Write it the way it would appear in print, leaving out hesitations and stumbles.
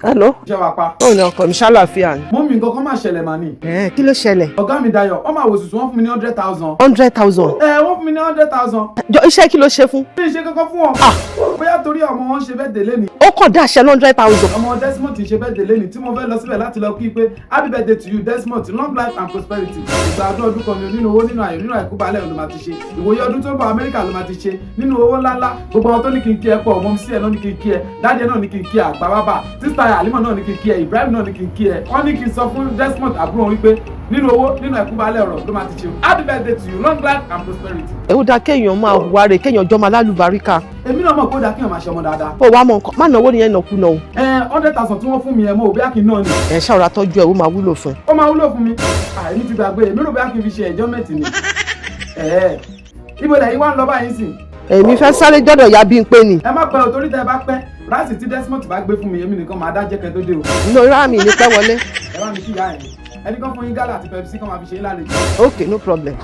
Hello. Ṣé wàá pa? Ó ní ọkọ mi, ṣàlàáfíà ni. Mummy, nǹkan kan máa ṣẹlẹ̀ mà ní. Ẹ kí ló ṣẹlẹ̀? Ọ̀gá mi Dayọ̀, wọ́n máa wò sùsù, wọ́n fún mi ní 100,000. 100,000? Ẹ, wọ́n fún mi ní 100,000. Jọ, iṣẹ́ kí ló ṣe fún? Mi ì ṣe kankan fún wọn. Bóyá torí ọmọ wọn ṣe birthday lẹ́ni. Ó kàn dá àṣẹ 100,000? Ọmọ Desmond ṣe birthday lẹ́ni tí mo fẹ́ lọ síbẹ̀ láti lọ kí pé happy birthday to you, Desmond, long life and prosperity. Ìgbà ọdún ọdún kan ni, nínú owó, nínú ayọ̀, nínú àìkú balẹ̀ ló máa ti ṣe. Ìwòye ọdún tó ń bọ̀, Amẹ́ríkà ló máa ti ṣe nínú owó ńláńlá. Gbogbo àwọn tó ní kí n kí ẹ pọ̀, ọmọ mi sí ẹ náà ní kí n kí ẹ, daddy ẹ náà ní kí n kí ẹ, àgbà bàbà sísá Àlímọ̀ náà ní kí n kí ẹ, Ibrahim náà ní kí n kí ẹ. Wọ́n ní kí n sọ fún Desmond àbúrò wọn wípé nínú owó, nínú àìkú balẹ̀ ọ̀rọ̀ ló máa ti ṣe. Happy birthday to you, long life and prosperity. Ẹ ó dáa kéèyàn máa hùwà rẹ̀, kéèyàn jọmọ alálùbáríkà. Èmi náà mọ̀ kó dáa kéèyàn máa ṣe ọmọ dáadáa. Ó wàá mọ nǹkan, má náwó nìyẹn nàkúnà o. Ẹ, 100,000 tí wọ́n fún mi ẹ mọ́ òbí àkín náà ni. Ẹ ṣàwòrán, tọ́jú ẹ, ó máa wúlò fún ẹ. Ó máa wúlò fún mi. Èmi ti gbàgbé, èmi rò bóyá kí n fi ṣe enjoyment ni. Ẹ ibo lẹ́yìn wá ń lọ báyìí sìn? Èmi fẹ́ sáré jọ́dọ̀ ya bí n pé ni. Ẹ má pẹ́ o, torí tẹ́ ẹ bá pẹ́, rice tí Desmond bá gbé fún mi, èmi nìkan máa dá jẹ́ kẹ́ tó dé o. Inú rárá, mi ní pẹ́ wọlé. Ẹ bá mi kí ìyá ẹ̀, ẹni kan fún yín Gala àti Pepsi kan máa fi ṣe yín lálejò. Ok, no problem.